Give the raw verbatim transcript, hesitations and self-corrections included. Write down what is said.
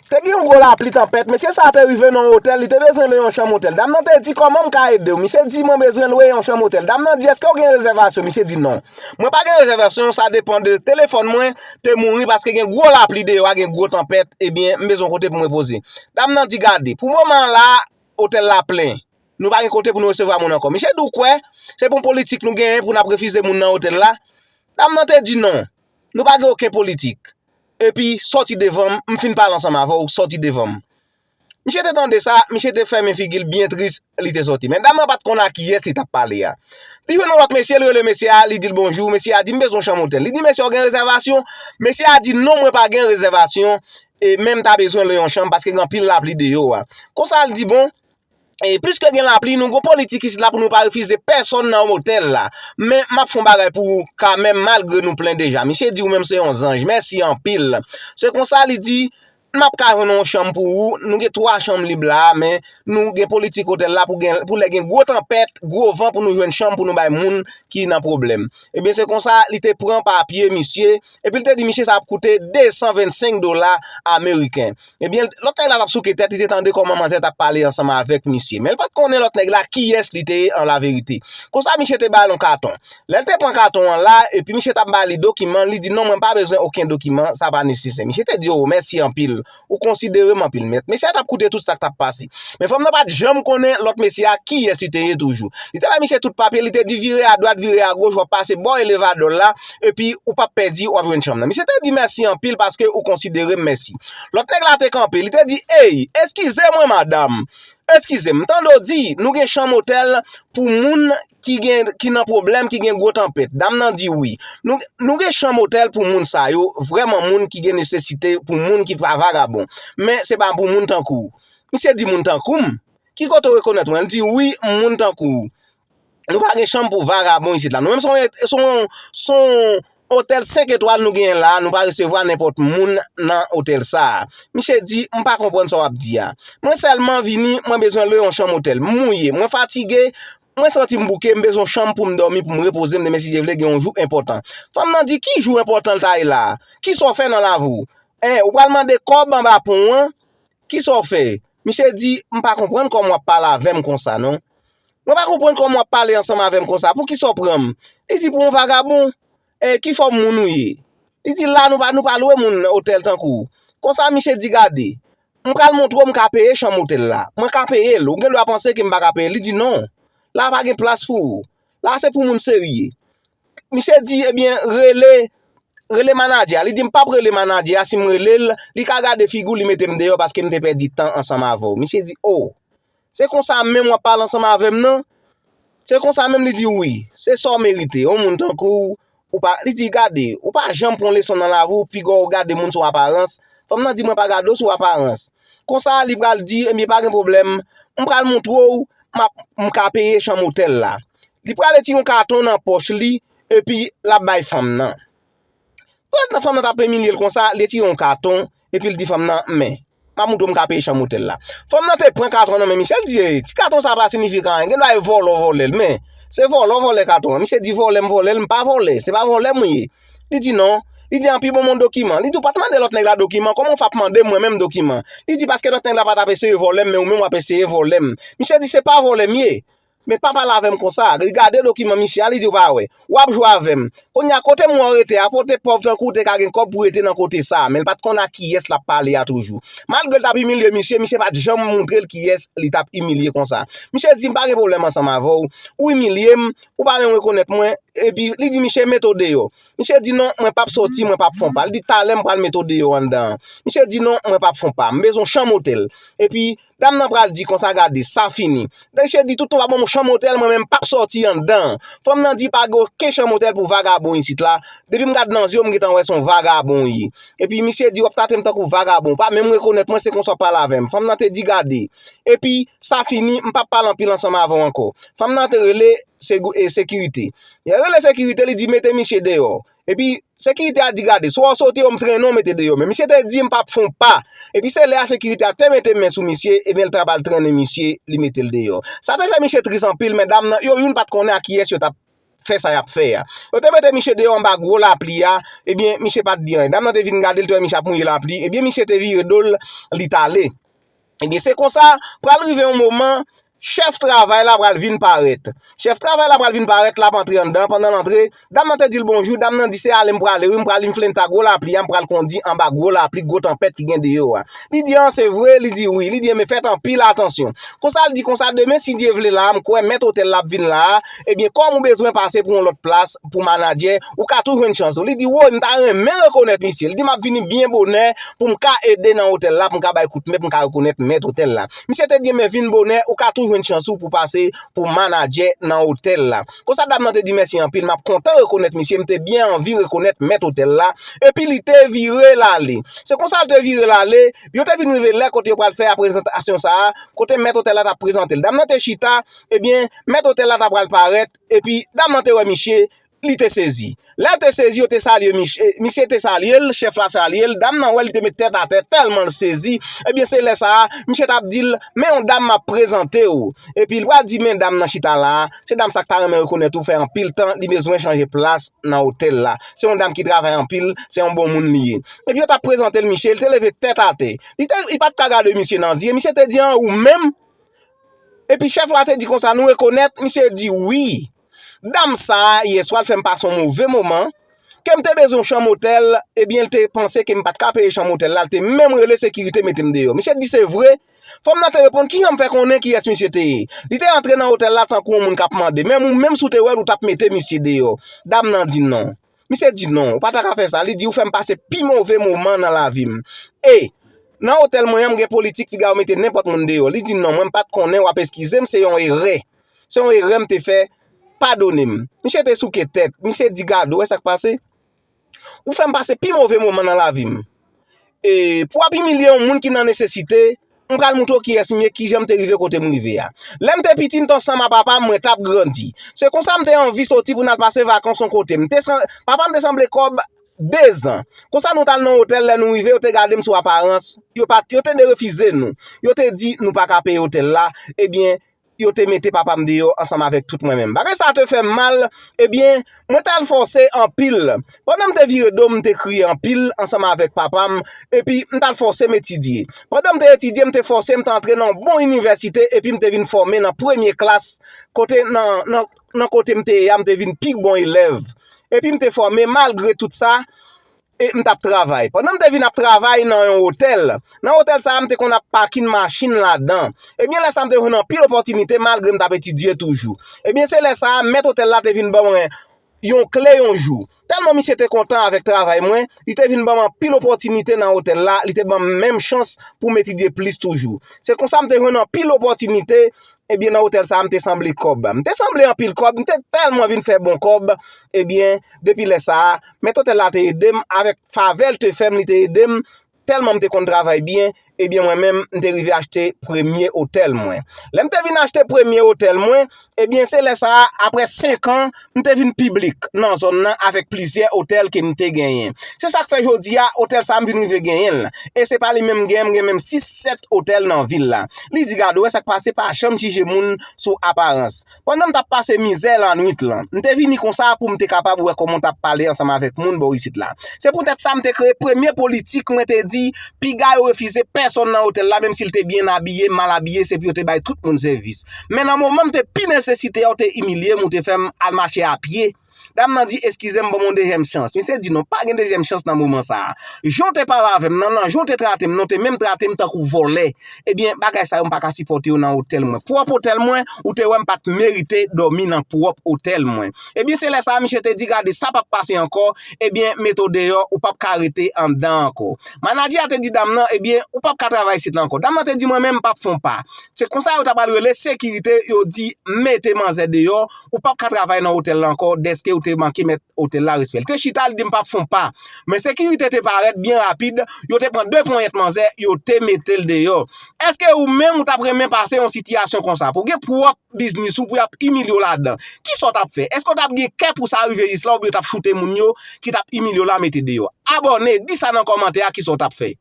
Te gen yon gwo lapli tanpèt, mesye sa a te rive nan yon otèl, li te bezwen lwe yon chanm otèl. Dam nan te di, "Kòman m ka ede w?" Misye di, "Mwen bezwen lwe yon chanm otèl." Dam nan di, "Èske w gen rezèvasyon?" Misye di, "Non. Mwen pa gen rezèvasyon, sa depann de telefòn mwen te mouri paske gen gwo lapli deyò a, gen gwo tanpèt, ebyen, m bezwen kote pou m repoze." Dam nan di, "Gade, pou moman an la, otèl la plen. Nou pa gen kote pou nou resevwa moun ankò." Misye di, "Ou kwè se pou yon politik nou genyen pou n ap refize moun nan otèl la?" Dam nan te di, "Non, nou pa gen okenn politik. Epi, sòti devan m, m fin pale ansanm avè w, sòti devan m." Misye te tande sa, misye te fèmen figi l byen tris, li te sòti. Men dam nan pa t konn a kiyès li t ap pale a. Li jwenn yon lòt mesye, li rele mesye a, li di l bonjou. Mesye a di, "M bezwen yon chanm otèl." Li di, "Mesye, w gen rezèvasyon?" Mesye a di, "Non, mwen pa gen rezèvasyon, e men m ta bezwen lwe yon chanm paske gen anpil lapli deyò a." Konsa, l di, "Bon, e piske gen lapli, nou gon politik isit la pou nou pa refize pèsonn nan otèl la. Men m ap fè yon bagay pou ou kanmenm, malgre nou plen deja." Misye di, "Ou menm se yon zanj. Mèsi anpil." Se konsa, li di, "M ap ka jwenn yon chanm pou ou. Nou gen twa chanm lib la a, men nou gen politik otèl la pou gen, pou lè gen gwo tanpèt, gwo van, pou nou jwenn chanm pou nou bay moun ki nan pwoblèm." Ebyen, se konsa, li te pran papye misye, epi l te di misye sa ap koute de san vennsenk dola ameriken. Ebyen, lòt nèg la t ap souke tèt, li te tande kòman manzè t ap pale ansanm avèk misye. Men l pa t konnen lòt nèg la kiyès li te ye an laverite. Konsa, misye te ba l yon katon. Lè l te pran katon an la, epi misye t ap ba li dokiman, li di, "Non, mwen pa bezwen okenn dokiman, sa pa nesesè." Misye te di, "O, mèsi anpil, ou konsidere m anpil, mèt." Mesye a t ap koute tout sa k t ap pase. Men fanm nan pa t janm konnen lòt mesye a kiyès li te ye toujou. Li te bay misye tout papye, li te di, "Vire adwat, vire agoch, w ap pase bò elevadò la, epi ou p ap pèdi, w ap jwenn chanm nan." Misye te di, "Mèsi anpil paske ou konsidere m, mèsi." Lòt nèg la te kanpe, li te di, "Ey, eskize mwen, madanm. Eskize m, m tande w di, nou gen chanm otèl pou moun ki gen, ki nan pwoblèm, ki gen gwo tanpèt." Dam nan di, "Wi. Nou, nou gen chanm otèl pou moun sa yo, vrèman moun ki gen nesesite, pou moun ki pa vagabon. Men se pa pou moun tankou w." Misye di, "Moun tankou m? Ki kote w rekonèt mwen?" Li di, "Wi, moun tankou w. Nou pa gen chanm pou vagabon isit la. Nou menm se yon, se yon, se yon otèl senk etwal nou genyen la, nou pa resevwa nenpòt moun nan otèl sa a." Misye di, "M pa konprann sa w ap di a. Mwen sèlman vini, mwen bezwen lwe yon chanm otèl. M mouye, mwen fatige, mwen santi m bouke, m bezwen yon chanm pou m dòmi, pou m repoze m, demen si Dye vle gen yon jou enpòtan." Fanm nan di, "Ki jou enpòtan l ta ye la a? Kisa w fè nan lavi w? En, ou pral mande kòb anba pon an? Kisa w fè?" Misye di, "M pa konprann kòman w ap pale avè m konsa non. Mwen pa konprann kòman w ap pale ansanm avè m konsa. Poukisa w pran m?" Li di, "Pou yon vagabon? E ki fòm moun ou ye?" Li di, "La, nou pa, nou pa lwe moun otèl tankou w." Konsa, misye di, "Gade, m pral montre w m ka peye chanm otèl la. Mwen ka peye l. Ou gen dwa panse ke m pa ka peye l." Li di, "Non, la pa gen plas pou ou. La, se pou moun serye." Misye di, "Ebyen, rele, rele manadjè a." Li di, "M p ap rele manadjè a, si m rele l, li ka gade figi w, li mete m deyò paske m te pèdi tan ansanm avè w." Misye di, "O, se konsa menm w ap pale ansanm avè m nan? Se konsa menm?" Li di, "Wi, se sa w merite. Yon moun tankou w, ou pa," li di, "Gade, ou pa janm pran leson nan lavi w, pigwa w gade moun sou aparans." Fanm nan di, "Mwen pa gade w sou aparans." Konsa, li pral di, "Ebyen, pa gen pwoblèm. M pral montre w, m ap, m ka peye chanm otèl la." Li prale tire yon katon nan pòch li, epi l ap bay fanm nan. Pandan fanm nan t ap imilye l konsa, li tire yon katon, epi l di fanm nan, "Men, m ap montre w m ka peye chanm otèl la." Fanm nan te pran katon nan men misye, l di, "Ey, ti katon sa pa siyifi anyen, gen dwa e vòlè w vòlè l, men se vòlè w vòlè katon an." Misye di, "Vòlè m vòlè l, m pa vòlè, se pa vòlè mwen ye." Li di, "Non." Li di, "An pi bon, m yon dokiman." Li di, "Ou pa t mande lòt nèg la dokiman, kòman w fè ap mande m mwen menm dokiman?" Li di, "Paske lòt nèg la pa t ap eseye vòlè m, men ou menm w ap eseye vòlè m." Misye di, "Se pa vòlè m ye. Men pa pale avè m konsa." Li gade dokiman misye a, li di, "Ou pa wè, w ap jwe avè m. Kounye a, kote m wè w rete a, pote pòv tankou w te ka gen kòb pou rete nan kote sa a." Men l pa t konn a kiyès l ap pale a toujou. Malgre l t ap imilye misye, misye pa t janm montre l kiyès li t ap imilye konsa. Misye di, "M pa gen pwoblèm ansanm avè w. Ou imilye m, ou pa menm rekonèt mwen." Epi li di misye, "Mete w deyò." Misye di, "Non, mwen p ap sòti, mwen p ap fè yon pa." Li di, "Talè m pral mete w deyò anndan an." Misye di, "Non, mwen p ap fè yon pa. M bezwen yon chanm otèl." Epi dam nan pral di konsa, "Gade, sa fini." Misye di, "Tout tan w pa ban m yon chanm otèl, mwen menm m p ap sòti anndan an." Fanm nan di, "Pa gen okenn chanm otèl pou vagabon isit la. Depi m gade nan zye w, m gentan wè se yon vagabon w ye." Epi misye di, "W ap trete m tankou vagabon. Ou pa menm rekonèt mwen, se konsa w ap pale avè m." Fanm nan te di, "Gade. Epi sa fini, m p ap pale anpil ansanm avè w ankò." Fanm nan te rele segu-, e, sekirite. Lè l rele sekirite, li di, "Mete misye deyò." Epi sekirite a di, "Gade, swa w sòti, ou m trennen w mete deyò." Men misye te di, "M p ap fè yon pa." Epi se lè a sekirite a te mete men sou misye, ebyen l ta pral trennen misye, li mete l deyò. Sa te fè misye tris anpil, men dam nan, yo youn pa t konnen a kiyès yo t ap fè sa y ap fè a. Yo te mete misye deyò anba gwo lapli a, ebyen, misye pa t di anyen. Dam nan te vin gade l, te wè misye ap mouye lapli, ebyen, misye te vire do l, li t ale. Ebyen, se konsa, pral rive yon moman, chèf travay la pral vin parèt. Chèf travay la pral vin parèt, l ap antre anndan, pandan l antre, dam nan te di l bonjou, dam nan di se ale m prale, wi, m pral enflenta gwo lapli a, m pral kondi anba gwo lapli, gwo tanpèt ki gen deyò a. Li di, an, se vre? Li di, wi. Li di, enben, fèt anpil atansyon. Konsa, l di konsa, demen, si Dye vle la, m kwè mèt otèl la ap vin la a, ebyen, kòm ou bezwen pase pou yon lòt plas, pou manadjè, ou ka tou jwenn chans ou. Li di, woy, m ta renmen rekonèt misye. Li di, m ap vini byen bonè pou m ka ede nan otèl la, pou m ka bay kout men, pou m ka rekonèt mèt otèl la. Misye te di, men vin bonè, ou ka tou jwenn chans ou pou pase pou manadjè nan otèl la. Konsa dam nan te di, mèsi anpil, m ap kontan rekonèt misye, m te byen anvi rekonèt mèt otèl la. Epi li te vire l ale. Se konsa l te vire l ale, yo te vin rive lè kote yo pral fè a prezantasyon sa a, kote mèt otèl la t ap prezante l. Dam nan te chita, ebyen, mèt otèl la ta pral parèt, epi dam nan te wè misye, li te sezi. Lè l te sezi, yo te salye misye, misye te salye l, chèf la salye l, dam nan wè li te met tèt atè tèlman l sezi. Ebyen, se lè sa a, misye t ap di l, men yon dam m ap prezante w. Epi l pral di, men dam nan chita la a, se dam sa k ta renmen rekonèt ou, fè anpil tan, li bezwen chanje plas nan otèl la. Se yon dam ki travay anpil, se yon bon moun li ye. Epi yo t ap prezante l misye, li te leve tèt atè. Li te, li pa t ka gade misye nan zye, misye te di, an, ou menm? Epi chèf la te di konsa, nou rekonèt? Misye di, wi. Dam sa a, yèswa, l fè m pase yon move moman. Ke m te bezwen yon chanm otèl, ebyen, l te panse ke m pa t ka peye chanm otèl la, l te menm rele sekirite mete m deyò. Misye di, se vre? Fanm nan te reponn, kijan m fè konnen kiyès misye te ye? Li te antre nan otèl la tankou yon moun k ap mande. Menm ou menm, si w te wè l, ou t ap mete misye deyò. Dam nan di, non. Misye di, non, ou pa ta ka fè sa. Li di, ou fè m pase pi move moman nan lavi m. E, nan otèl mwen an, m gen politik, piga yo mete nenpòt moun deyò. Li di, non, mwen m pa t konnen, w ap eskize m, se yon erè. Se yon erè m te fè, padone m. Misye te souke tèt. Misye di, gade, ou wè sa k pase? Ou fè m pase pi move moman nan lavi m. E, pou w ap imilye yon moun ki nan nesesite, m pral montre w kiyès m ye, kijan m te rive kote m rive a. Lè m te piti, m te ansanm a papa m, mwen t ap grandi. Se konsa m te anvi soti pou n al pase vakans yon kote. M te san-, papa m te sanble kòb dezan. Konsa nou t al nan otèl, lè nou rive, yo te gade m sou aparans. Yo pa, yo te derefize nou. Yo te di nou pa ka peye otèl la. Ebyen, yo te mete papa m deyò ansanm avèk tout mwen menm. Bagay sa a te fè m mal, ebyen, mwen t al fòse anpil. Pandan m te vire do m, m te kriye anpil ansanm avèk papa m, epi m t al fòse m etidye. Pandan m te etidye, m te fòse, m te antre nan yon bon inivèsite, epi m te vin fòme nan premye klas, kote nan, nan, nan kote m te ye a, m te vin pi bon elèv. Epi m te fòme, malgre tout sa, e m t ap travay. Pandan m te vin ap travay nan yon otèl, nan otèl sa a, m te konn ap pakin machin ladan. Ebyen, lè sa a, m te jwenn anpil opòtinite malgre m t ap etidye toujou. Ebyen, se lè sa a, mèt otèl la te vin ban mwen yon kle yon jou. Tèlman misye te kontan avèk travay mwen, li te vin ban m anpil opòtinite nan otèl la, li te ban m menm chans pou m etidye plis toujou. Se konsa m te jwenn anpil opòtinite, ebyen, nan otèl sa a, m te sanble kòb. M te sanble anpil kòb, m te tèlman vin fè bon kòb, ebyen, depi lè sa a, mèt otèl la te ede m, avèk favè l te fè m, li te ede m, tèlman m te konn travay byen, ebyen, mwen menm, m te rive achte premye otèl mwen. Lè m te vin achte premye otèl mwen, ebyen, se lè sa a, apre senk an, m te vin piblik nan zòn nan avèk plizyè otèl ke m te genyen. Se sa k fè jodi a, otèl sa a m vin rive genyen l. E se pa li menm m genyen, m gen menm sis, sèt otèl nan vil la. Li di, gade, w wè sa k pase, pa janm jije moun sou aparans. Pandan m t ap pase mizè lannwit lan, m te vini konsa pou m te kapab wè kòman w t ap pale ansanm avèk moun bò isit la. Se poutèt sa m te kreye premye politik, mwen te di, piga yo refize pèsonn nan otèl la, menm si l te byen abiye, mal abiye, se pou yo te bay tout moun sèvis. Men nan moman m te pi nesesite a, w te imilye m, ou te fè m al mache a pye. Dam nan di, eskize m, ban m yon dezyèm chans. Misye di, non, pa gen dezyèm chans nan moman sa a. Jan w te pale avè m nan, nan jan w te trate m nan, w te menm trate m tankou vòlè. Ebyen, bagay sa yo, m pa ka sipòte yo nan otèl mwen. Pwòp otèl mwen, ou te wè m pa t merite dòmi nan pwòp otèl mwen. Ebyen, se lè sa a, misye te di, gade, sa p ap pase ankò. Ebyen, mete w deyò, ou p ap ka rete anndan ankò. Manadjè a te di dam nan, ebyen, ou p ap ka travay isit la ankò. Dam nan te di, mwen menm, m p ap fè yon pa. Se konsa yo ta pral rele sekirite, yo di, mete manzè deyò, ou p ap ka travay nan otèl la ankò, dèske ou te manke mèt otèl la respè. Li te chita, li di, m p ap fè yon pa. Men sekirite te parèt byen rapid, yo te pran de ponyèt manzè, yo te mete l deyò. Èske ou menm, ou t ap renmen pase yon sitiyasyon konsa? Pou w gen pwòp biznis ou, pou y ap imilye w ladan. Kisa w t ap fè? Èske w t ap gen kè pou sa rive jis la, oubyen w t ap choute moun yo ki t ap imilye w la mete deyò? Abòne, di sa nan kòmantè a, kisa w t ap fè?